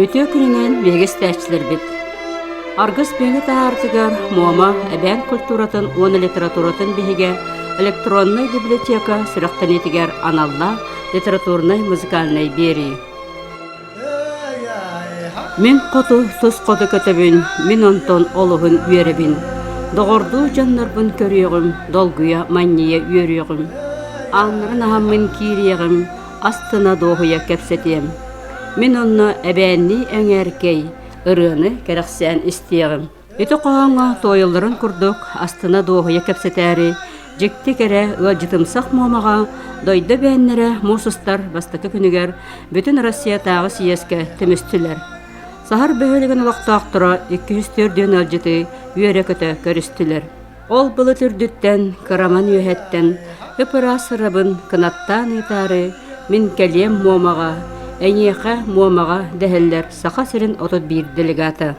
Үтүө күнүнэн биһиги истээччилэрбит! Аргыс биһиги таһаартыгар Муома эбээн культуратын уонна литературатын биһигэ электроннай библиотека сүрэхтэниитигэр аналлаах литературнай музыкальнай биэрии. Мин хоту тус хоту көтөбүн, мин онтон олуһун үөрэбин. Доҕордуу дьоннорбун көрүөҕүм, долгуйа манньыйа үөрүөҕүм. Ааннарын аһаммын киириэҕим, астына дуоһуйа кэпсэтиэм. Мин онно эбээннии эҥээркэй ырыаны кэрэхсээн истиэҕим. Ити хоһооҥҥо туойалларын курдук астына-дуоһуйа кэпсэтээри, дьикти кэрэ ыалдьытымсах Муомаҕа дойду эбээннэрэ муус устар бастакы күнүгэр Бүтүн Россиятааҕы съезкэ түмүстүлэр. Саһар бөһүөлэгин олохтоохторо 204 ыалдьыты үөрэ-көтө көрүстүлэр. Ол былыт үрдүттэн, кыраман үөһэттэн ып-ыраас ырабын кынаттаан ыытаары мин кэлиэм Муомаҕа, эйиэхэ Муомаҕа дэһэллэр Саха сирин 31 делегата.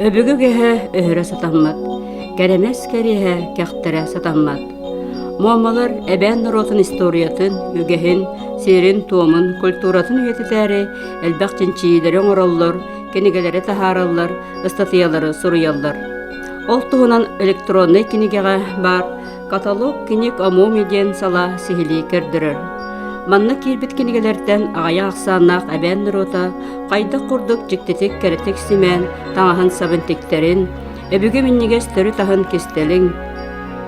Өбүгэ үгэһэ өһөрө сатаммат, кэрэмэс кэриэһэ кэхтэрэ сатаммат. Муомалар эбээн норуотун историятын, үгэһин, сиэрин-туомун, культуратын үйэтитээри элбэх чинчийиилэри оҥороллор, кинигэлэри таһаараллар, ыстатыйалары суруйаллар. Ол туһунан электроннай кинигэҕэ баар «Каталог книг о муме» диэн салаа сиһилии көрдөрөр. Манна киирбит кинигэлэртэн аҕыйах ахсааннаах эбээн норуота хайдах курдук дьиктитик кэрэтик симээн таҥаһын-сабын тиктэрин, өбүгэ минньигэс төрүт аһын кистэлиҥ,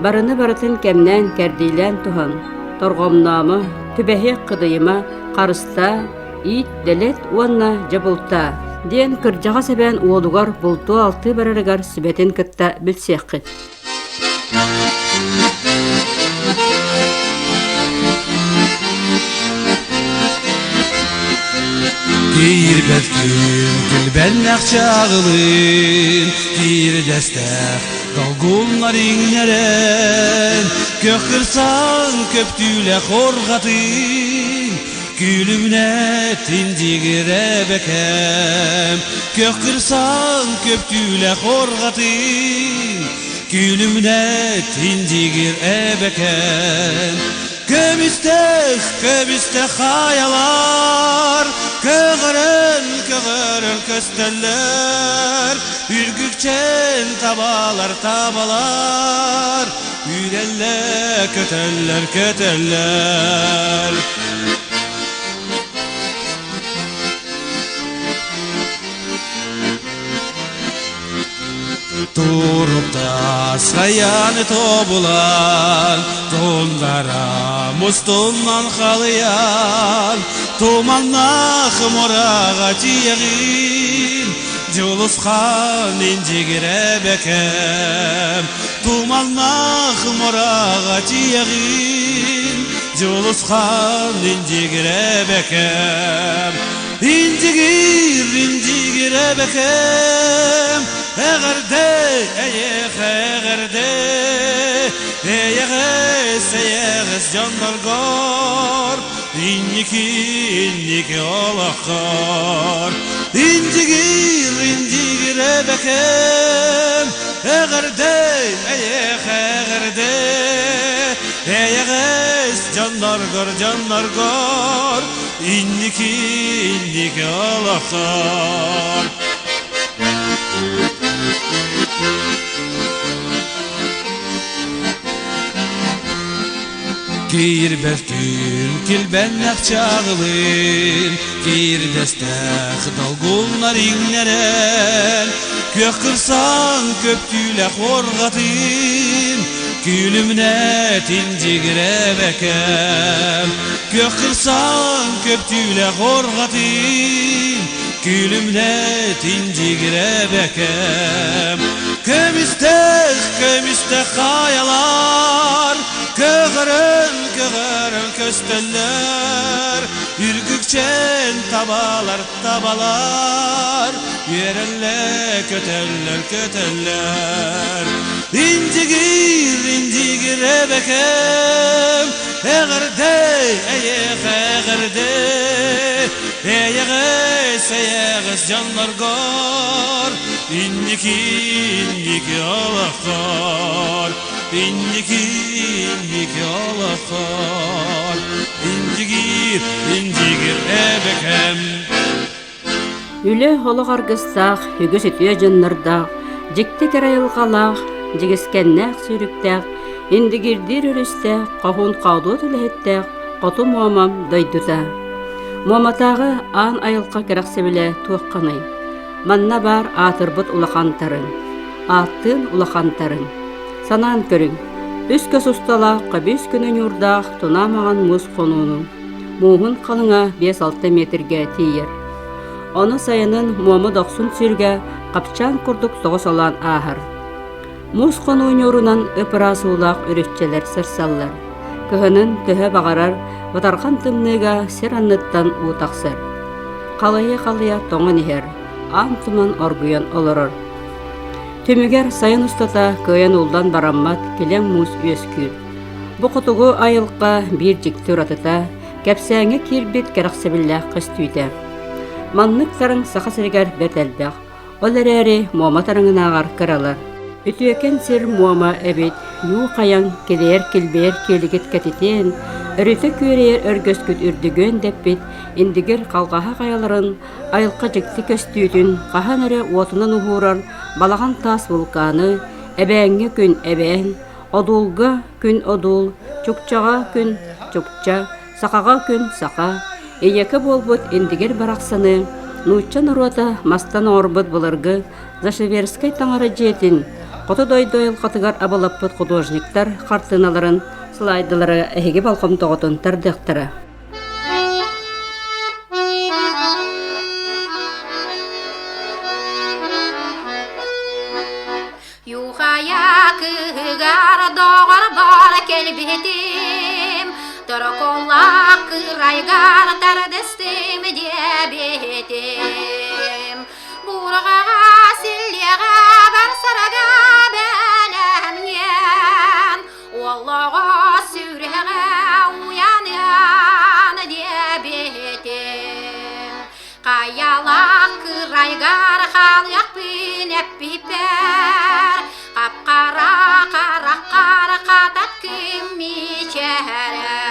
барыны барытын кэмнээн кэрдиилээн туһан, торҕомноомо, түбэһиэх кыдыйыма, харыстаа, иит, дэлэт уонна дьэ бултаа диэн кырдьаҕас эбээн уолугар бултуу-алтыы барарыгар сүбэтин кытта билсиэххит. Киирбэт күн күлбэннэх чаҕылын, киирдэстээх долгуннар иҥнэрэн, көх кырсан көптүүлэх орҕатын. Күлүмнэ тиндигир эбэкэм, Көх кырсан көптүүлэ хорҕатын. Күлүмнэ тиндигир эбэкэм, Көмүстэх, көмүстэх хайалар, Көҕөрөн, көҕөрөн көстөллөр. Үргүкчэн табалар, табалар, Үүрэллэр, көтөллөр, көтөллөр. Туруктас хайаны тобулан, Тундара мустунан халыйан, Туманнах мураға тиегин, Дьулусхан индигир эбэкэм, Туманнах мураға тиегин, Дьулусхан индигир эбэкэм. Индигир, индигир эбэкэм, Эҕэрдэ, эйиэхэ эҕэрдэ, Эйэҕэс, эйэҕэс дьонноргор, Инники, инники олоххор. Индигир, индигир эбэкэм, Эҕэрдэ, эйиэхэ эҕэрдэ, Эйэҕэс дьонноргор, дьонноргор, Инники, инники олоххор. Киирбэт күн килбэннэх чаҕылын, Киирдэстээх долгуннар иҥнэрэн, Күөх кырсан көптүүлэх орҕатын, Күлүмнэ тиндигирэбэкэм. Күөх кырсан көптүүлэх орҕатын, Күлүмнэ тиндигирэбэкэм. Көмүстэх, көмүстэх хайалар, Көҕөрөн, көҕөрөн көстөллөр, Үргүкчэн табалар, табалар, Үөрэллэр, көтөллөр, көтөллөр. Индигир, индигир эбэкэм, Эҕэрдэ, эйиэхэ эҕэрдэ, Эйэҕэс, эйэҕэс дьонноргор, Инники, инники олоххор. Инники, инники олоххор, Индигир, индигир эбэкэм. Үлэ олох аргыстаах, үгүс үтүө дьоннордоох, дьикти кэрэ айылҕалаах, дьигискэннээх сүүрүктээх, индигирдиир өрүстээх, хоһуун хоодуот үлэһиттээх Хоту Муома дойдута. Муоматааҕы аан айылҕа кэрэхсэбилэ туохханый? Манна баар аатырбыт улахан тарыҥ, ааттыын улахан тарыҥ. Санаан көрүҥ, үс көс усталаах көбүс күнү ньуурдаах тунаа маҥан муус хонууну, мууһун халыҥа 5-6 миэтиргэ тиийэр. Ону сайынын муома дохсун сүүргэ хапчаан курдук тоҕо солоон ааһар. Муус хонуу ньуурунан ып-ыраас уулаах үрүччэлэр сырсаллар. Кыһынын төһө баҕарар бытархан тымныыга сир анныттан уу тахсар. Халыйа-халыйа тоҥон иһэр, аан туман оргуйан олорор. Түмүгэр сайын устата кыайан ууллан бараммат килэҥ муус үөскүүр. Бу хотугу айылҕа биир дьикти уратыта, кэпсээҥҥэ киирбит кэрэхсэбиллээх көстүүтэ. Маннык тарыҥ Саха сиригэр бэрт элбэх, Ол эрээри Муома тарыҥынааҕар кыралар. Үтүөкэн сир Муома эбит, ньуу хайаҥ, килэйэр-килбэйэр киэлигит кэтитиэн, өрүтэ күөрэйэр өргөскүт үрдүгүөн дэппит Индигир халҕаһа хайаларын айылҕа дьикти көстүүтүн хаһан эрэ уотунан уһуурар балаҕан таас вулканы, Эбээҥҥэ күн эбээн, Одуулга күн одуул, Чукчаҕа күн чукча, Сахаҕа күн саха, ийэкэ буолбут Индигир барахсаны нуучча норуота мастан оҥорбут былыргы Зашиверскай таҥара дьиэтин хоту дойду айылҕатыгар абылаппыт художниктар хартыыналарын слайдалара эһиги болҕомтоҕутун тардыахтара. Юхая кыһыгар доҕор бар кэлбитим, Тороколлаах кырайгар тардыстым диэбитим. Бурҕаҕа силлиэҕэ барсарага бэлэмниэн, Олоҕо сүрэҕэ уйаныан диэбитим. эппиппэр Хап-хара хараххар хатат күн мичээрэр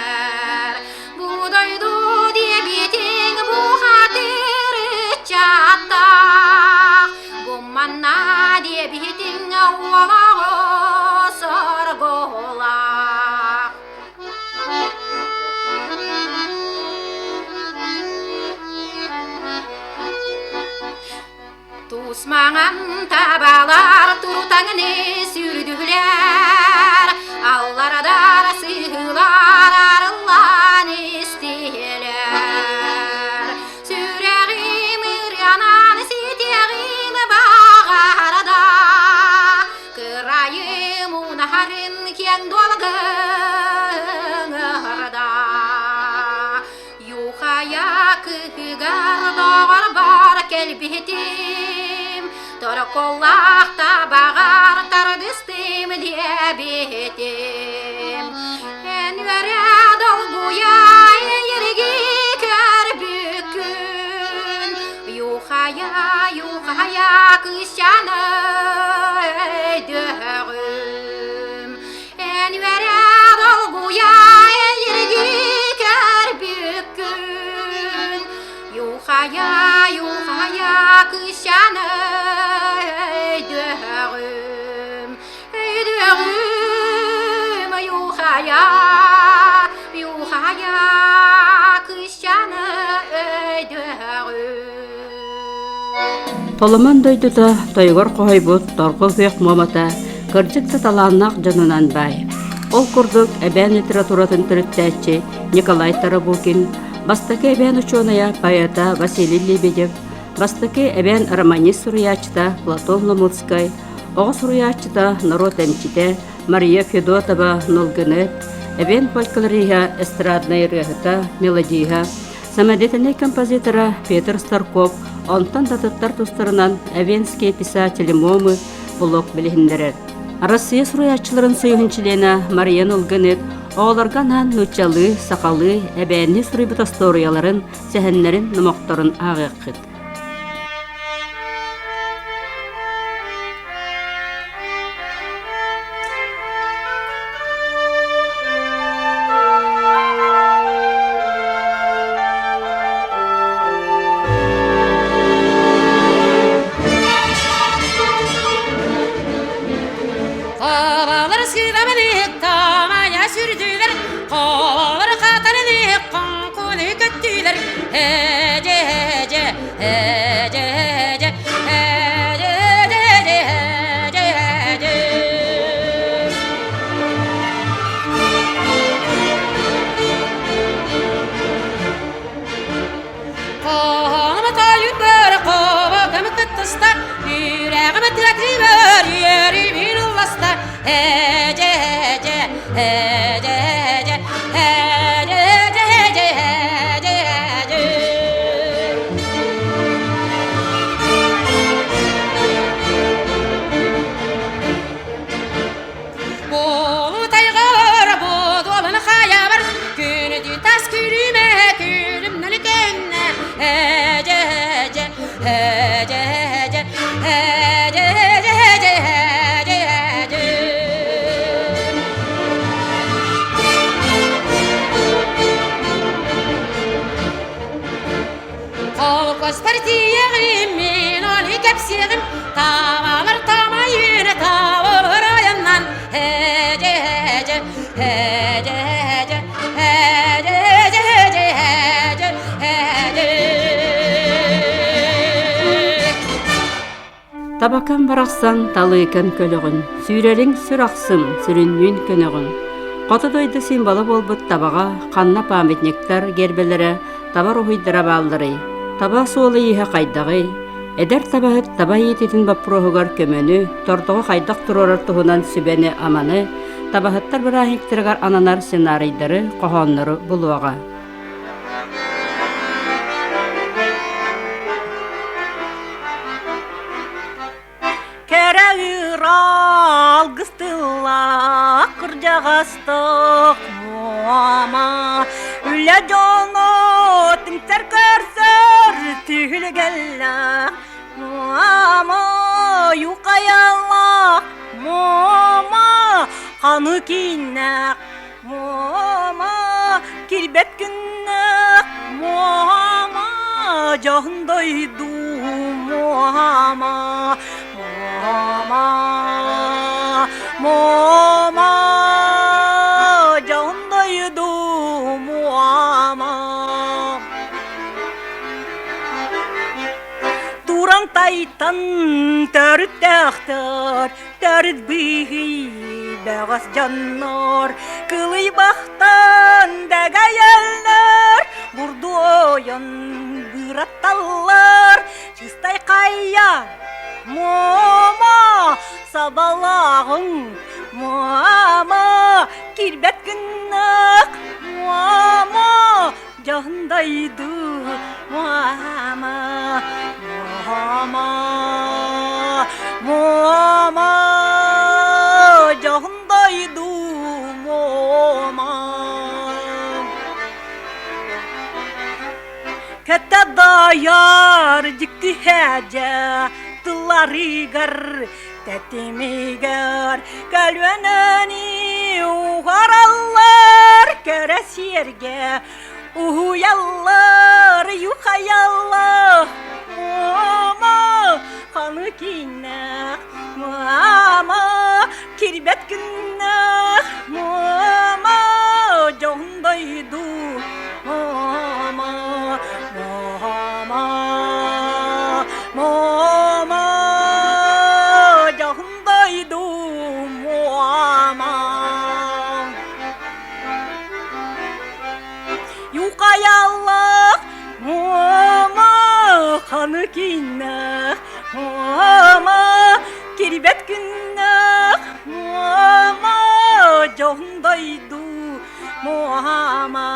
Бу дойду диэбитиҥ бухатыр ыччаттаах Бу манна диэбитиҥ уолаҕы соргулаах Туус маҥан табалар турутаҥны сүрдүлэр, алларадар сыһыылар арыллан истилэр. Сүрэҕим ырыанан ситиэҕин баҕарда, кырайым унаһарын киэҥ дуолгыҥырда. Юхая кыһыгар доҕорбор кэлбитим, Тороколлаах табаҕар тардыстым диэбитим. Эн үөрэ долгуйа эйэрги көрбүккүн, Юхая, юхая кыысчааны өйдөҕүм. Эн үөрэ долгуйа эйэрги көрбүккүн, Юхая, юхая кыысчааны өйдөҕүм, өйдөҕүм, юхая, юхая кыысчааны өйдөҕүм. Толомон дойдута тойугар хоһуйбут торҕо күөх муомата кырдьык да талааннаах дьонунан баай. Ол курдук эбээн литературатын төрүттээччи Николай Тарабукин, бастакы эбээн учуонайа, поэта Василий Лебедев, бастакы эбээн романист суруйааччыта Платон Ломутскай, оҕо суруйааччыта, норуот эмчитэ Мария Федотова Нулгынет, эбээн фольклориһа, эстраднай ырыаһыта, мелодиһа, Самодеятельнай композитора Петр Старков онтон да атыттар тустарынан Эвенские писатели Момы блог билиһиннэрэр. Россия суруйааччыларын союһун чилиэнэ Мария Нулгынет оҕолорго анаан нууччалыы, сахалыы, эбээннии суруйбут остуоруйаларын, сэһэннэрин, номохторун ааҕыаххыт. Хабалар сыламаны тамая сүрдүлэр, хабалар хатарыны хоҥкуну көттүлэр, эдьэ эдьэ эдьэ эдьэ эдьэ эдьэ эдьэ эдьэ Хоһооҥҥо тойукпар хобоком кыттыста, Үрэҕим тыатыгар үөрүүбүн ылласта, Эдьэ эдьэ эдьэ эдьэ эдьэ эдьэ эдьэ эдьэ Буолутайгар буодуолун хайабар күнүтү тас күлүмэ күлүмнэн көннө эдьэ эдьэ эдьэ эдьэ эдьэ эдьэ эдьэ эдьэ Холкуоспар тиийэҕим мин ону кэпсиэҕим Табалар тамайын табылыр айаннан Эдьэ эдьэ эдьэ эдьэ эдьэ эдьэ эдьэ эдьэ Табакам барахсан талыыкан көлөҕүн, сүүрэриҥ сүр ахсым, сүрүннүүн көнөҕүн. Хоту дойду символа буолбут табаҕа ханна памятниктар гербэлэрэ, таба уруһуйдара баалларый? Таба суола-ииһэ хайдаҕый? Эдэр табаһыт таба иитиитин боппуруоһугар көмөнү, тордоҕу хайдах туруорар туһунан сүбэни-аманы, табаһыттар бырааһынньыктарыгар ананар сценарийдары, хоһооннору булуоҕа. Кэрэ ыраалгыс тыллаах кырдьаҕастык муома Үлэ дьоно түмсэр көрсөр түһүлгэллээх Муома. Ханы кииннээх Муома кирбэт күннээх Муома дьоһун дойду Муома Муома Муома дьоһун дойду Муома Туран тайтан төрүттээхтэр төрүт быыһый бөҕөс дьоннор кылыйбахтан дэгэйэллэр бурдуойан быратталлар чистай хайа муома сабалааҕыҥ муома кирбэт гыннах муома дьоһун дойду муома муома муома дьоһун дойду муома Кэтэ дайар дьикти һээдьэ тылларыгар тэтимигэр көлүөнэни уһараллар кэрэ сиэргэ уһуйаллар юхайаллар муома ханы кииннээх муома кирбэт күннээх муома дьоһун дойду муома муома муома дьоһун дойду муома Юқаяллах муома ханы киннэх муома кирбэт күннэх муома дьоһун дойду муома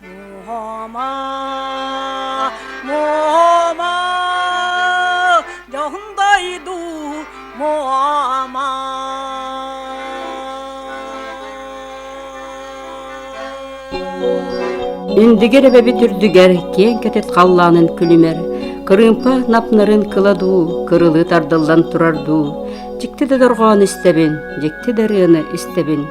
муома муома дьоһун дойду муома Индигир эбэбит үрдүгэр киэҥ кэтит халлаанын күлүмэр, кырыымпа напнарын кыла дуу, кырылыы тардыллан турар дуу, дьикти да дорҕоон истэбин, дьикти да ырыаны истэбин.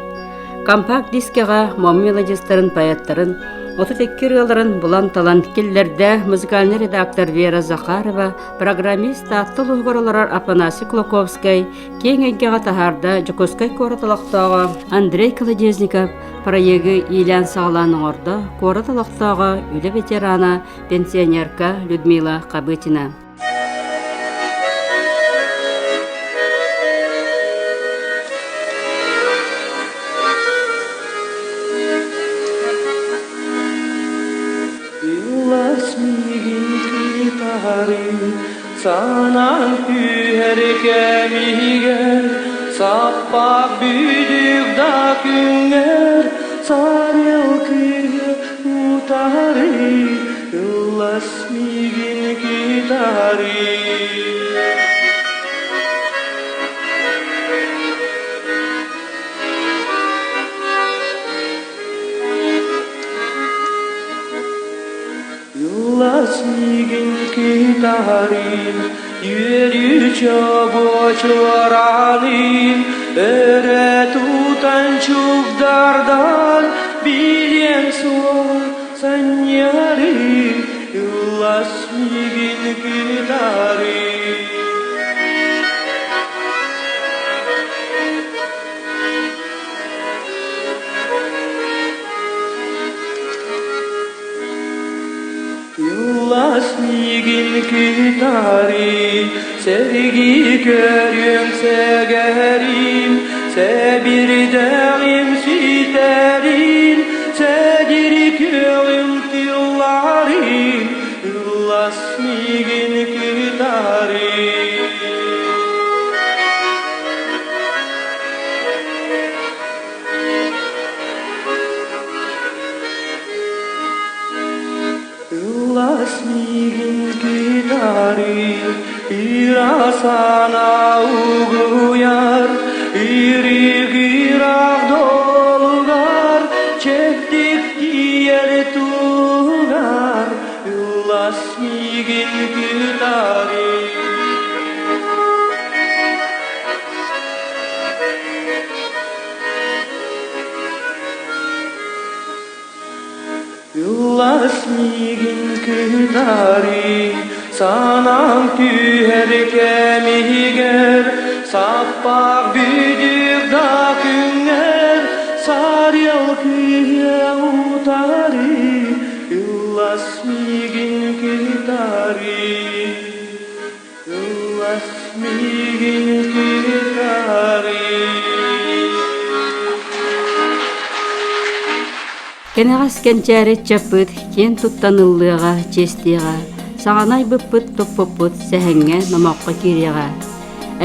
Компакт-дискэҕэ Мом мелодистарын, поэттарын 32 ырыаларын булан-талан киллэрдэ музыкальный редактор Вера Захарова, программист Таатта улууһугар олорор Афанасий Кулаковскай, киэҥ эйгэҕэ таһаарда Дьокуускай куорат олохтооҕо Андрей Колодезников проегы иилээн-саҕалаан оҥордо куорат олохтооҕо, үлэ ветерана, пенсионерка Людмила Хабытина. Ыллас миигин кытары Санаан түһэр кэмигэр саппах бүдүк да күҥҥэр сарыал кыыһы утары ыллас миигин кытары. Ыллас миигин кытарын, үөрүү чобуо чуораанын, өрө тутан чугдардан, билиэҥ суоҕа санньыарын, ыллас миигин кытарын. Ыллас миигин кытары, сэргии көрүөм сэгэрим, сэбирдэҕим ситэрин, сэдири күөҕүм тылларын, ыллас миигин кытары. Ыллас миигин кытары, ыра санаа угуйар, Ирик-ыраах долугар, чэбдик тиийэр туһугар, Ыллас миигин кытары. Ыллас миигин кытары, санаам түһэр кэмигэр, саппах бүдүк да күҥҥэр, сарыал кыыһа утары, ыллас миигин кытары. Ыллас миигин кытары. Кэнэҕэс кэнчээри ыччаппыт киэн туттан ыллыаҕа, чиэстиэҕэ, саҥаны айбыппыт, туппуппут сэһэҥҥэ, номоххо киириэҕэ.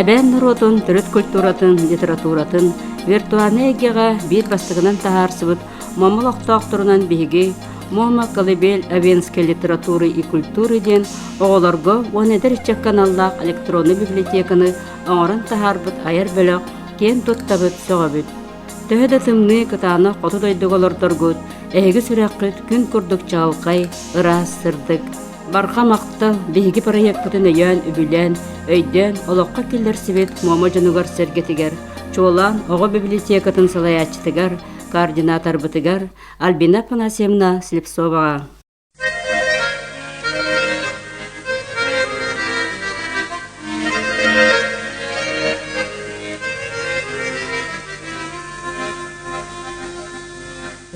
Эбээн норуотун төрүт культуратын, литературатын виртуальнай эйгэҕэ биир бастакынан таһаарсыбыт Муома олохтоохторунан биһиги Муома колыбель эвенской литературы и культуры диэн оҕолорго уонна эдэр ыччакка аналлаах электроннай библиотеканы оҥорон таһаарбыт айар бөлөх киэн туттабыт, сөҕөбүт. Төһө да тымныы кытаанах хоту дойдуга олордоргут, эһиги сүрэххит күн курдук чаҕылхай, ыраас, сырдык. Барҕа махтал биһиги проекпытын өйөөн, үбүлээн, өйдөөн олоххо киллэрсибит Муома дьонугар-сэргэтигэр, чуолаан оҕо библиотекатын салайааччытыгар, координаторбытыгар Альбина Афанасьевна Слепцоваҕа.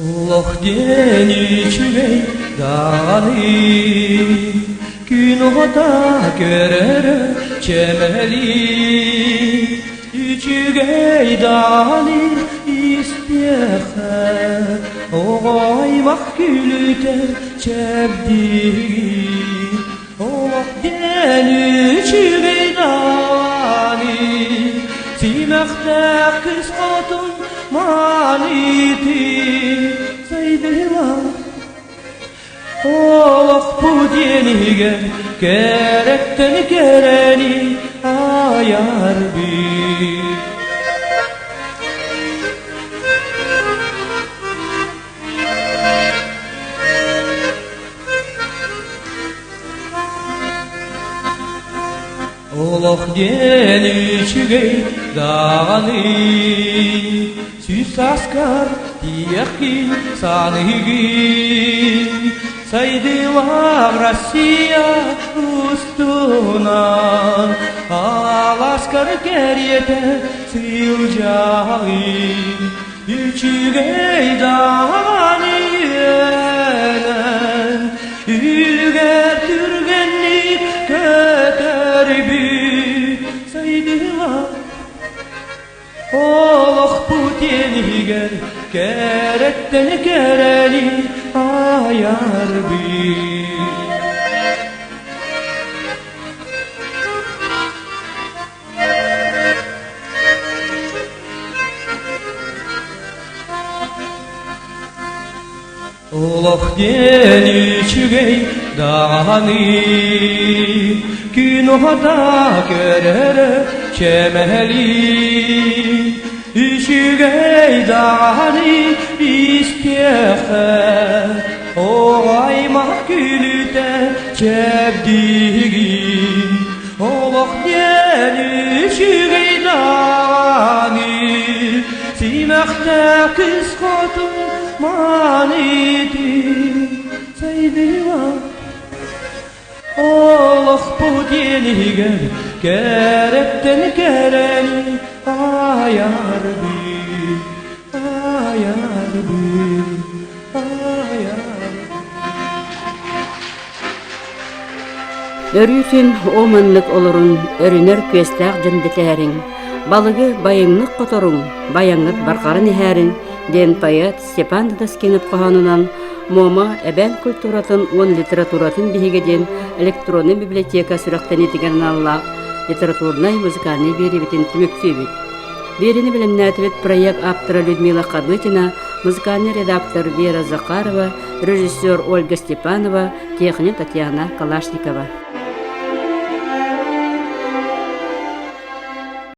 Олох диэн үчүгэй даҕаны күн оҕото көрөрө чэмэлий Үчүгэй даҕаны истиэхэ оҕо аймах күлүтэ чэбдигий Олох диэн үчүгэй даҕаны симэхтээх кыс хотун маанытын сайдыылаах Олохпут иэнигэр кэрэттэн кэрэни айарбыт. Олох диэн үчүгэй даҕаны сүүс сааскар тиийэххин саныыгын сайдыылаах Россия устунан аласкар кэриэтэ сылдьаҕын үчүгэй даҕаны үөнэн үлүгэр түргэнник көтөрбүт сайдыылаах олохпут иэнигэр кэрэттэн кэрэни айарбыт. Олох диэн үчүгэй даҕаны күн уһата көрөрө чэмэлий үчүгэй даҕаны истиэхэ оҕо аймах күлүтэ чэбдигин Олох диэн үчүгэй даҕаны симэхтээх кыс хотун маанытын сайдыыла Олохпут иэнигэр кэрэттэн кэрэни айарбыт, айарбыт, айарбыт. Өрүүтүн о маннык олорун, өрүнэр күөстээх дьон дэтээриҥ, балыгы байымнык хоторуҥ, байаҥҥыт барҕаран иһээриҥ диэн поэт Степан Дадаскинов хоһоонунан Муома эбээн культуратын уонна литературатын биһигэ диэн электроннай библиотека сүрэхтэниитигэр аналлаах литературнай музыкальнай биэриибитин түмүктүүбүт. Биэриини бэлэмнээтибит проект ааптара Людмила Хабытина, музыкальный редактор Вера Захарова, режиссер Ольга Степанова, техник Татьяна Калашникова.